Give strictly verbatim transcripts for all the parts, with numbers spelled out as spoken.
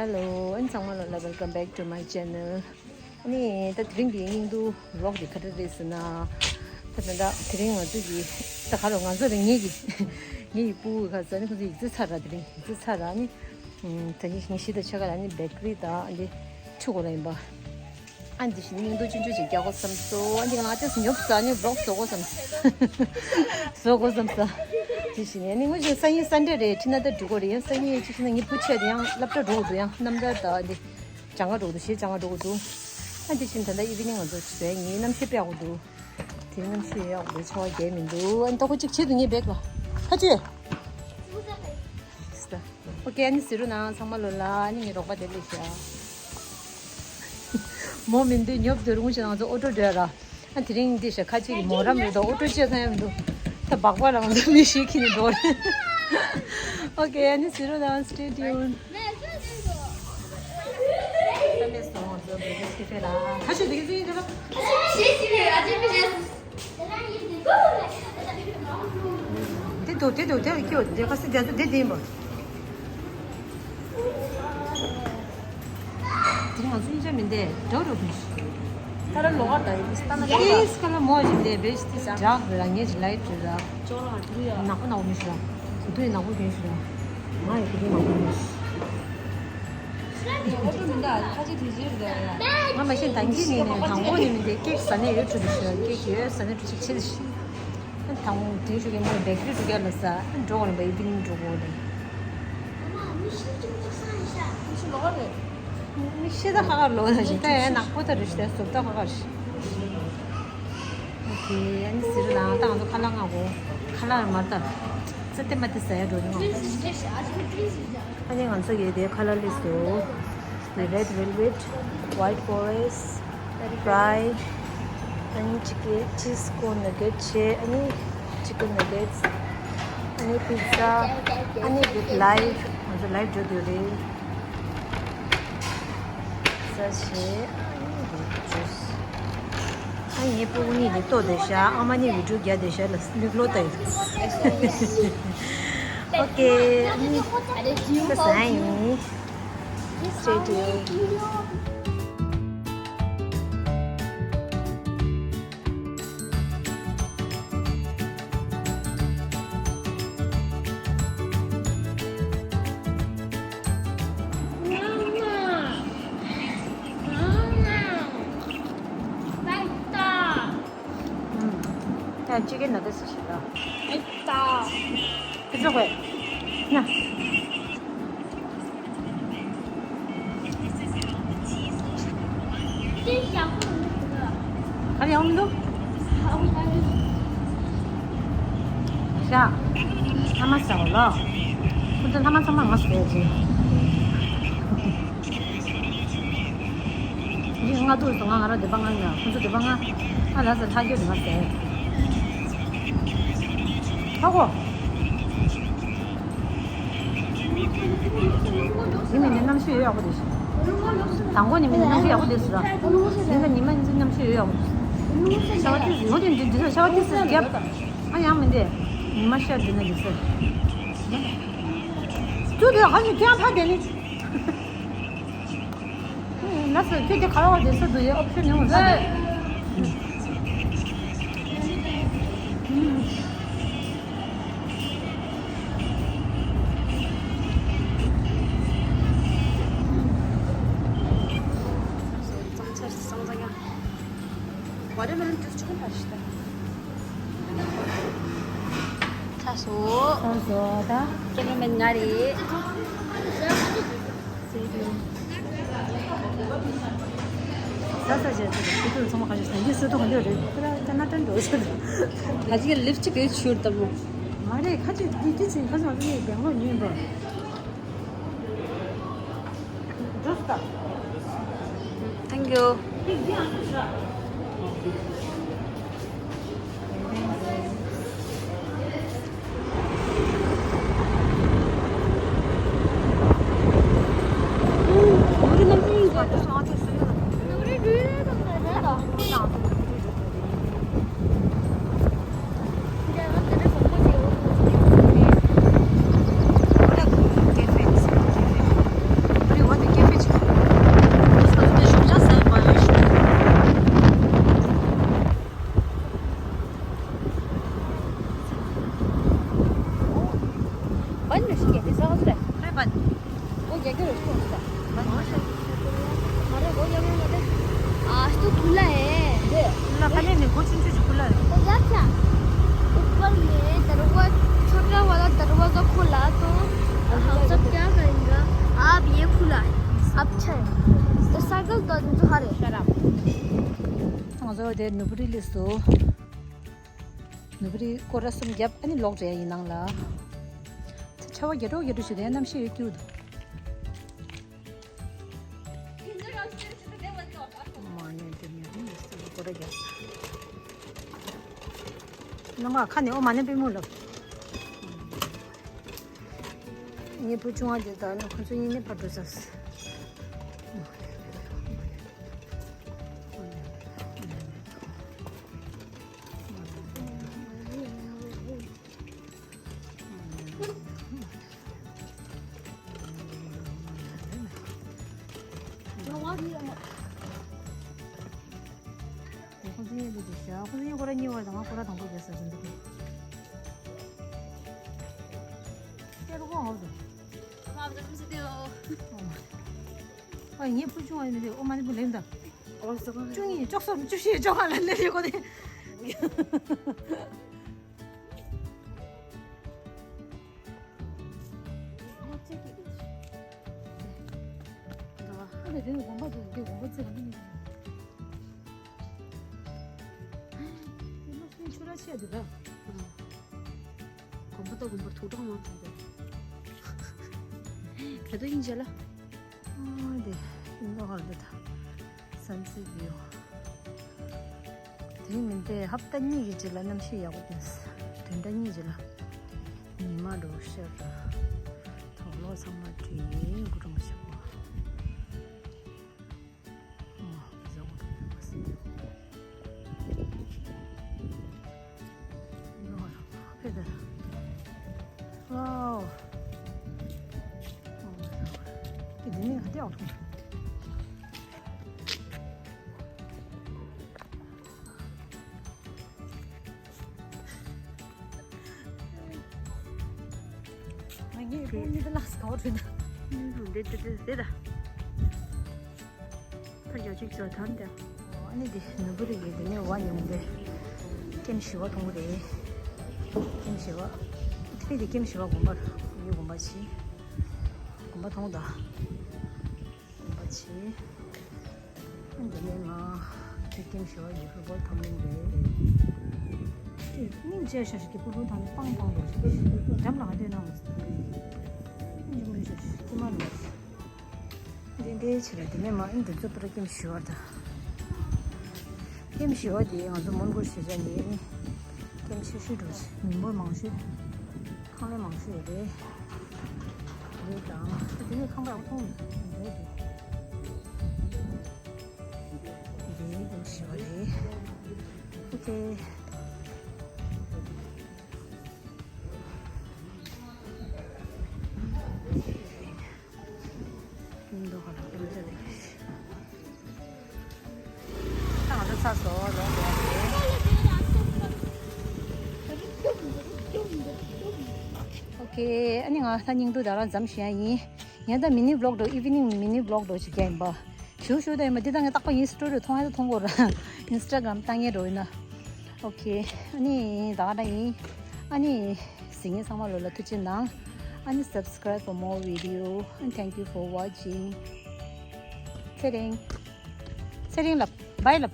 Hello, and ཚང་མ་ལ། Welcome back to my channel. ཨ་ནི་ད་དེ་རིང་གི་སྙིང་སྡུག་vlog དེ་ག་འདྲ་རེད་ཟེར་ན། ད་ད་ད་དེ་རིང་ང་ཚོ་གི་ད་ག་རེ་ང་ཚོ་རེད། ངེད་ཀྱི་ངེད་ཀྱི་སྤུ་གུ་ཁ་ས་ནི་ཁོ་ཚོ་ཡིག་ཚད་ཚར་ར། དེ་རིང་ཡིག་ཚད་ཚར་ར། ཨ་ནི་ད་ཉིན་ཉིན་བཞི་དང་ཕྱེད་ཀ་ལ་ནི་བེ་ཀ་རི་དང་ཨ་འདི་ཆུ་གོ་ལ་ཡིན་པ། ཨ་འདི་བཞིན་སྙིང་སྡུག་ཆུང་ཆུང་ཅིག་རྒྱག་གོ་བསམ་སོང་། ཨ་འདི་ང་ལ་ཏོག་ཙམ་ཉོབ་ས་ནི་vlog བཟོ་གོ་བསམ་སོང་། བཟོ་གོ་བསམ་སོང་། དེ་བཞིན་ཨ་ནི་ངོ་ཤེས་སང་ཉིན་Sunday རེད། ཁྲི་ན་ད་འགྲོ་གོ་རེད། ཡང་སང་ཉིན་ཅིག་ཤི་ན་ངའི་བུ་ཆེ་དེ་ཡང་སློབ་གྲྭ་འགྲོ་གོ་འདུག་ཡང་རྣམ་ཐར་དང་ཨ་འདི་སྦྱང་ག་འགྲོ་གོ་འདུག་གཞས་སྦྱང་ག་འགྲོ་གོ་འདུག་ཨ་འདི་བཞིན་ད་ལྟ་evening ང་ཚོ་བྱས་ངའི་རྣམ་ཤེས་དཔེ་ཡག་པོ་འདུག་དེ་རྣམ་ཤེས་ཡག་པོ་འདུག་ཆར་པ་རྒྱག་མི་འདུག་ཨ་ནི་ལྟ་གོ་ཅིག་བྱེད་འདུག་ངའི་bag ལ་ཁ་ཆུ། ཨོ་ཀེ། ཨ་ནི་ཟེར་རོ་ནང་ཚང་མ་ལོ་ལ། ཨ་ནི་ངའི་རོགས་པ་དེ་ལས་ཤག་མོ་མི་འདུག་ཉོབ་འདུག་རུང་ཞིག་ང་ཚོ་ཨོ་ཊོ་སྒྲོལ་ར། ཨ་དེ་རིང་འདི་ཤག་ཁ་ཅིག་གི་མོ་རམ་རེད་དོ། ཨོ་ཊོ་ཅེས་ཚང་ཡང་མི་འདུག་ད་སྦག་སྦག་རང་འདུག་མི་ཞིག་ཁྱི་ནི་འགྲོ་རེད། ཨོ་ཀེ། ཨ་ནི་ཟེར་རོ་ནང་stay tuned། ཁ་ཤས་དེ་གི་ཚིག་ཡིན་དེ་ལ། དེ་འདུག་དེ་འདུག་དེ་ལ་སྐྱོ་དེ་ག་སི་རྒྱ་ཚ་དེ་དེ་ཡིན་པ། དེ་ང་ཚོ་གཉིས་ཆ་མིན་ཏེ་འདྲ་རུ་མི་ཤེས། ཁ་ར་ལོག་ག་ད་ཡིན་ཏེ་ལྟ་ན་ལོག་ག་ཏིས་ཁ་ལ་མོ་ཞིག་ལས་བེ་ཤི་ཏིས་འདྲ་རུ་ར། ངས་ཞིག་ལའི་ཏྲི་ར། ཅོ་ལ་དུ་ཡ་ནག་པོ་ནག་པོ་མི་ཤེས་ར། དུ་ཡ་ནག་པོ་གྱོན་ཤེས་ར། ང་ཡི་དུ་ཡ་ནག་པོ་མི་ཤེས། ང་མ་ཤེས་ད་གིན་ནི་ནི་དང་པོ་ནི་མི་འདི་ཀེག་ཟ་ནས་ཡོད་ཆུ་དུ་ཤི་ར། ཀེག་ཡོད་ཟ་ནས་ཆུ་ཅིག་ཆེ་དུ་ཤི། དང་དེ་ཞུ་གི་མོ་བེ་ཀ་རི་དུ་ག་ལ་ས་འགྲོ་གོ་ནི་བ་ཡི་དིང་འགྲོ་གོ་ནི། མི་ཤེས་ད་ཁ་ཁ་ལོ་ན་ཞིག་ད་ཡ་ནག་པོ་ད་རུ་ཤི་ད་སོབ་ད་ཁ་ཁ་ཤི། ཨོ་ཀེ། ཨ་ནི་ཟེར་ལ་ད་ང་ཚོ་ཁ་ལག་ང་གོ་ཁ་ལག་མ་ད་ཙི་ཏེ་མ་ཏི་ཟ་ཡ་འགྲོ་ནི་ང་། ཨ་ནི་ང་ཚོ་ཡོད་དེ་ཁ་ལག་ལིས་སུ་red velvet, white forest, fry, ཨ་ནི་chicken, cheese corn nugget བྱས། ཨ་ནི་chicken nuggets, ཨ་ནི་pizza, ཨ་ནི་with live, ང་ཚོ་live འགྲོ་དུས་རེད། ཟ་བྱས། ཨ་ནི་ཇུས། ཨ་ངའི་སྤུ་གུ་གཉིས་ཀྱིས་ལྟོ་དེ་བཞག་ཨ་མ་གཉིས་video རྒྱག་དེ་བཞག་ལ་མིག་ལོག་ལྟ་ཡོད། ཨོ་ཀེ། ཨ་ནི་ད་ཟ་ཡིན། Stay tuned. ཡ་ཅི་གེ་ན་དེ་སུ་ཞིག་ལ། ཨེ་ད། ཁྱེད་ཚོ་གོ་ཡ། ག་རེ་ཡོང་འདུག་ཤ། ལྷ་མ་ཟ་བ་ལ། ཁོ་ཚོ་ལྷ་མ་ཚང་མ་ང་ཟ་ཡ་ཅིག་འདི་ང་ཐུག་སོང་། ང་ང་རང་སྡེ་པ་ལྔ་ཡིན་ལ། ཁོ་ཚོ་སྡེ་པ་ལྔ། ཨ་ལ་ས་ལྷག་རྒྱུ་རེད་མ་ཟད། ཧ་གོ། དེ་མིན་ནས་གནམ་གཤིས་ཡོད་ཡག་པོ་རེད་ཤག་དང་པོ་ནས་མིན་ནས་གནམ་གཤིས་ཡག་པོ་རེད་ཟེར་ར། ཉིན་ལ་ཉི་མ་ཉིན་གནམ་གཤིས་ཡོད་ཡག་པོ་རེད། ཤ་བ་ཏིས་ཡོད་དེ་འདི་འདི་ཚོ་ཤ་བ་ཏིས་རྒྱབ། ཨ་ཡང་མིན་ཏེ། ཉི་མ་ཤར་འདི་ན་འདི་ཚོ། ཚུར་དེ་ཧ་ཅང་ཁྱེད་ཕ་དེ་ནི། ལགས་སོ། ཁྱོད་དེ་ག་རེ་བ་དེ་ས་དུ་ཡོད། ཨོ་ཕྱི་ནས་འོང་ས་དེ། ཚ་སོ། ཚ་སོ་ད། ཀེ་མེ་ར་མེན་ང་རེད། ཟས་དུས། ཟ་ཟ་བྱས་ཚེ་དུས་ཚོད་ཚང་མ་ག་ཤེད་ཟ་ཡི་སུ་དུ་ག་འདོད་རེད། ཁོ་ར་ཅ་ན་ཏན་འགྲོ་ཟེར། ད་ཅིག་ལིབ་སི་ཊིག་གི་ཆུར་ལྟ་བུ། མ་རེད། ཁ་ཅིག་འདི་འདི་ཚིག་ཁ་ཅིག་ང་ཚོ་ནས་བེང་ལོག་ཉོས་པ། Thank you. क्या क्या रेस्टोरेंट था? हमारे बहुत जगह का आज तो खुला है। खुला पहले नहीं, कुछ नहीं, कुछ खुला है। तो क्या क्या? ऊपर में दरवाजा, छोटा वाला दरवाजा खोला, तो हम सब क्या करेंगे? अब ये खुला है, अच्छा है। तो साइकिल तो तुम्हारे। शराब। ང་ཚོ་དེ་ནུབ་རི་ལ་སོ། ནུབ་རི་སྐོར་ར་གསུམ་བརྒྱབ། ཨ་ནི་ལོག་རེད་ཡིན་ནང་ལ། ཆར་པ་རྒྱག་འགྲོ་རྒྱག་འགྲོ་ཞུ་དེ་གནམ་གཤིས་ཡོད་སྐྱིད་འདུག་མ་ཉན་དེ་ཉན་དེ་ཉན་སྐོར་ར་རྒྱག་ནམ་མཁའ་ཁ་ནས་ཨོ་མ་ཎི་པུས་མོ་ལབ། ངའི་བུ་ཆུང་བ་དེ་དག་ནི་ཁོ་ཚོ་གཉིས་ནི་ཕར་འགྲོ་ཚར། ཁོ་ཚོ་གཉིས་ལ་འདི་བྱ། ཁོ་ཚོ་གཉིས་སྐོར་ར་གཉིས་བར་དང་ང་སྐོར་ར་དང་པོ་བརྒྱབ་ས་རེད་འདུག་ག་རེ་གོ་ཧོབ་དང་། ཨ་ངའི་བུ་ཆུང་བ་ཡིན་ནི་ཨོ་མ་ཎི་པུས་མོ་ལེན་དང་། ཨོ་སོ་ཅུང་ཡིན་ཅོག་སོ་བཅུ་བཞི་ཅོག་ཧ་ལ་ལེ་རེ་གོ་དེ། ཨ་ལས་དེ་ནི་དགོན་པ་དེ་དགོན་པ་ཚེ་ག་ནི་མི་ཤེས། ཆུ་ར་ཆེ་འདུག་ག་དགོན་པ་དང་དགོན་པར་ཐུག་གྲངས་མང་དྲགས་པས། ག་དུས་ཡིན་བྱས་ལ། ཨ་དེ་ཡིན་ལོ་ཧར་འདི་དང་སན་སེ་བིའུ། དེ་མིན་ཏེ་ཧབ་ཏ་གཉིས་ཀྱི་རྗེས་ལ་གནམ་གཤིས་ཡག་པོ་ཡིན། བདུན་ཕྲག་གཉིས་རྗེས་ལ་ཉི་མ་འགྲོ་ཤར། དོག་ལོག་ཚང་མ་བྲིས་ཡིན་དགུ་གྲོང་ཞིག་པོ། ངའི་ཕོ་ཉི་ད་ལགས་ག་བ་ཐོན་ན། འདི་འདི་འདི་འདི་ད། ཁ་རྒྱ་ཅིག་ཟ་ཐང་དེ། ཨ་ནི་འདི་ནུ་བུ་རི་གི་འདི་ནས་བ་ཉུང་དེ། ཀེམ་བཞི་བ་མཐོང་གི་རེད། ཀེམ་བཞི་བ། དེ་འདི་ཀེམ་བཞི་བ་དགོན་པར་ཡོད། དགོན་པ་ཆེ། དགོན་པ་མཐོང་ད། དགོན་པ་ཆེ། འདི་ནས་ང་ཁྱེད་ཀེམ་ཞུ་བ་ཡི་ཧུ་བོ་ཐང་ལིང་རེད། དེ་སྙིང་རྗེ་ཤ་ཞིག་གི་པུ་པུ་ཐང་ནས་པང་པང་འགྲོ་ཞིག་འགྲམ་ལ་ང་འདོད་ན་མ་སོང་། སྙིང་རྗེ་མོ་ཤ་ཞིག་ཀྱི་མ་འགྲོ། འདི་འདྲའི་ཆེ་རེད། དེ་ནས་མ་ཨིན་དུ་ཚོ་པུ་ར་ཀེམ་ཞུ་བ་ད། ཀེམ་ཞུ་བ་དེ་ང་ཚོ་མོན་གྷོ་ཞེ་ཆ་ནས་ཀེམ་ཆེ་ཤོས་འགྲོ་ཞིག་མི་འབོར་མང་ཤོས། ཁང་ལས་མང་ཤོས་རེད། རེད་དང་། དེ་ནས་ཁང་པ་ཡག་མཐོང་མི་འདུག་རེད། དེ་ཞུ་བ་རེད། ཨོ་ཁེ། ཡིན་མདོག་ཁ་ལ་ཀེམ་ཆ་རེད། ད་ང་ཚོ་ཚར་སོང་། ལོག་འགྲོ་བ་རེད། ཨོ་ཁེ། ཨ་ནི་ང་ད་སྙིང་སྡུག་ད་རང་མཚམས་བཞག་ཡིན། ངས་ད་མི་ནི་བི་ལོག་འགྲོ། ཨི་ཝི་ནིང་མི་ནི་བི་ལོག་འགྲོ་བྱེད་ཀྱི་ཡིན་པ། ཞུ་ཞུ་ད་ཡིན་པ་འདི་ད་ངས་རྟག་པར་ཡིན་སི་ཊོ་རི་མཐོང་ཡ་ད་མཐོང་གོ་ར། ཨིན་སི་ཊ་གྷ་རམ་བཏང་ཡས་འགྲོ་ཡིན་ན། ཨོ་ཁེ། ཨ་ནི་ད་ག་ད་ཡིན། ཨ་ནི་གཟིགས་མཁན་ཚང་མ་ལོ་ལ་ཐུགས་རྗེ་གནང་། ཨ་ནི་subscribe for more video and thank you for watching. ཚེ་རིང་། ཚེ་རིང་ལབ། བའི་ལབ།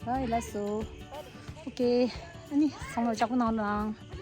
བའི། བའི་ལགས་སོ། ཨོ་ཁེ། ཨ་ནི་ཚང་མ་ལྕགས་པོ་གནང་རོགས་གནང་།